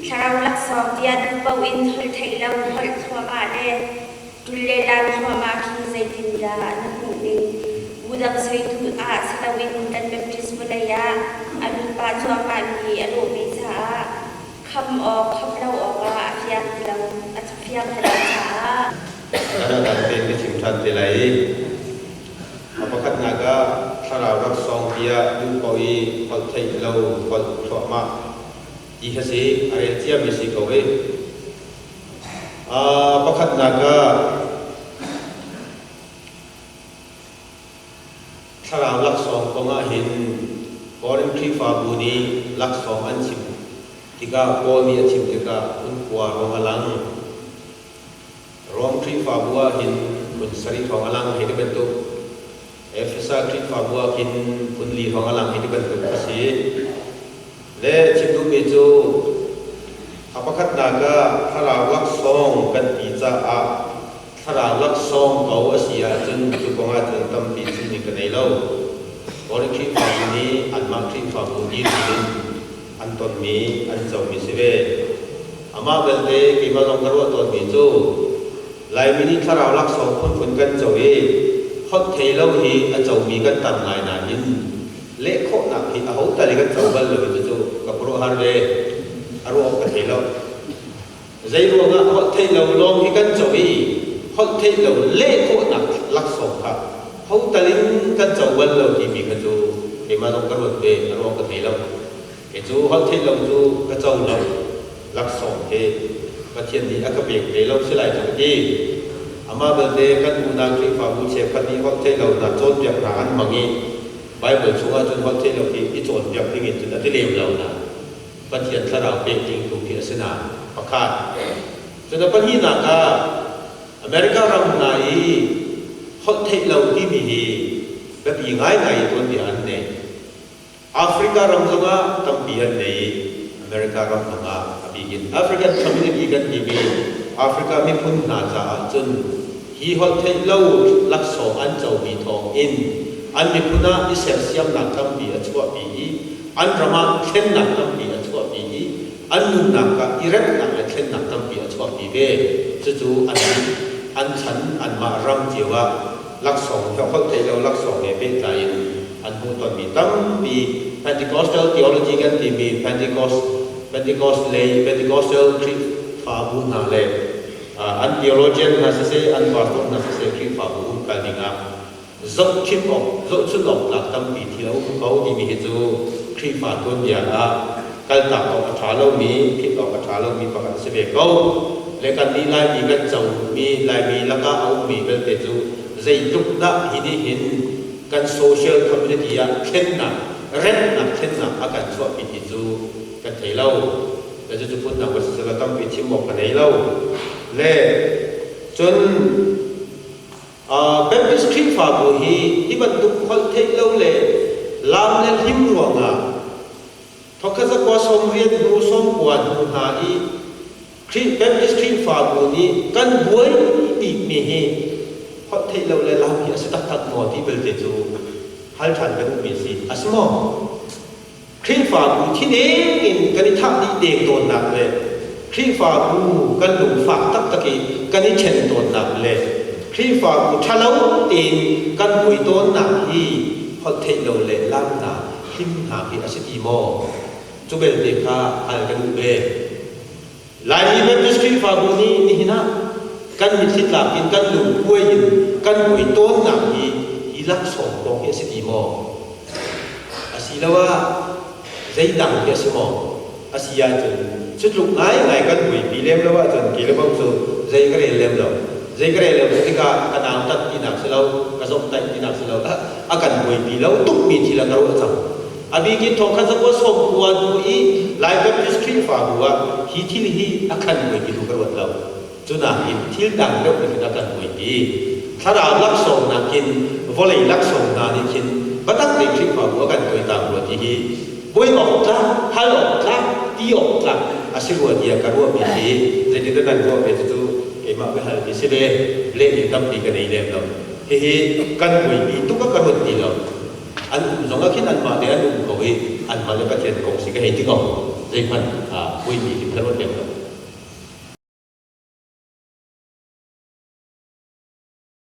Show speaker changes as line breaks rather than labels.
Thlarau laksawng tiah duh paoh in holh theih lo holh thluahmah le ṭul le lam thluahmah khi zeitindah na hmuh ning? Bu dang soitu ah si loin kan Baptist vawlei ah a lut pah cuahmahmi a lawh ve caah kham awk kham lo awkah a fiang ti lo a fiang ti lo caah.
Kan dang tein ka chim ṭhan te lai i a pakhatnak ah thlarau laksawng tiah duh paoh i holh theih lo holh thluahmah ti kha si a rel ciami si ko i pakhatnak ah thlarau laksawng kong ah hin Korin Khrihfabu nih laksawng an chim tikah Paul nih a chim tikah phun kua ruang a lang. Rom Khrihfabu ah hin phun sarih hrawng a lang hei ti bantuk. Efesa Khrihfabu ah khin phun li hrawng a lang hei ti bantuk a si. Le chim duhmi cu a pakhatnak ah thlarau laksawng kan ti caah thlarau laksawng ko a si ahcun cu kong ahcun tampi chimmi ka nei lo. Korin Khrihfabu nih anmah Khrihfabu dirhmun in an tonmi an comi si ve. Amah belte keimah zong ka ruah tawnmi cu Laimi nih thlarau laksawng phunphun kan co i holh thei lo hi a comi kan tam ngai nain leh khawhnak hi aho tal i kan co bal lo i cucu ka khuaruahhar ve. A ruah awk ka thei lo. Zei ruangah holh theih lo lawng hi kan co i holh theih lo leh khawhnak laksawng kha ho tal in kan co bal lo timi kha cu keimah zong ka ruat ve, a ruang ka thei lo. Kei cu holh theih lo cu ka co lo. Laksawng hi Pathian nih a ka pek ve lo si lai cu ka ti. Amah belte kan unau Khrihfabu cheukhat nih holh theih lo hna cawnpiak hna an hmang i Baibal chungah cun holh theih lo hi i cawnpiak ding in cun a ti lem lo na. Pathian thlarau pek ding tu khi a si nain pakhat. Cun a pahnihnak ah America ram hna i holh theih lo timi hi biapi ngaingai i tuanbia an nei. Africa ram zongah tampi an nei i America ram zongah a bik in African community kan timi Africa miphun hna caah cun hi holh theih lo laksawng an comi thawng in an miphun ah i sersiamnak tampi a chuahpi i an ram ah thlennak tampi a chuahpi i an nunnak ah i remnak le thlennak tampi a chuahpi ve. Cucu an an chan anmah ram cio ah laksawng holh theih lo laksawng he pehtlai in an hmuhtonmi tampi Pentecostal theology kan timi Pentecost Pentecost lei Pentecostal Khrihfabu hna le an theologian hna siseh an pastor hna siseh Khrihfabu umkal dingah zohchim awk zohchun awk tlak tampi thil a um ko timi hi cu Khrihfa tuanbia ah kaltak awk a ṭha lomi philh awk a ṭha lomi pakhat a si ve ko. Le kannih Laimi kan comi Laimi lakah a ummi belte cu zeitluk dah hi nih hin kan social community ah thlennak remnak thlennak a kan chuahpi ti cu kan thei lo. Le cucu phundang va siseh law tampi chim awk ka nei lo. Le cun Baptist Khrihfabu hi hi bantuk holh theih lo le laam le hlim ruangah thawkhat zakua sawmriat hnu sawmkua hnu hna i Khrih Baptist Khrihfabu nih kan buai bikmi hi holh theih lo le laam hi a si taktak maw ti belte cu hal ṭhan kan duhmi a si. A si maw? Khrihfabu thi deng in kan i thah dih deng tawnnak le Khrihfabu kan lungfak taktak i kan i ṭhen tawnnak le Khrihfabu ṭhalo tein kan buai tawnnak hi holh theih lo le lamnak hlimnak hi a si ti maw? Cu belte kha hal ka duh ve. Laimi Baptist Khrihfabu nih nihin ah kan mitthli tlak in kan lungkuai in kan buai tawnnak hi hi laksawng kong hi a si ti maw? Asiloah zeidang hi a si maw? A si ahcun cu tluk ngaingai kan buaipi lem lo ahcun kei le bang cu zei ka rel lem lo. Zei ka rel lem lo tikah ka nautat tinak si lo, ka zomhtaih tinak si lo, a kan buaipi lo tukmi thil ah ka ruah cang. A bikin thongkhat zakua sawmkua hnu i Lai Baptist Khrihfabu ah hi thil hi a khan buaipi tu ka ruat lo. Cu nakin thil dang deuh nih khin a kan buaipi. Thlarau laksawng nakin vawlei laksawng hna nih khin biatak tein Khrihfabu a kan tuaitam rua ti hi buai awk tlak, hal awk tlak, ti awk tlak a si rua tiah ka ruahmi hi zeitindah nan ruah ve cucu keimah biahalmi si ve. Lehning tampi ka nei lem lo. Hihi kan buaipi tuk ah ka ruat ti lo. An um zong ah khin anmah le an um ko i anmah le Pathian kong si ka hei ti ko. Zeihmanh a puimi khi ka ruat lem lo.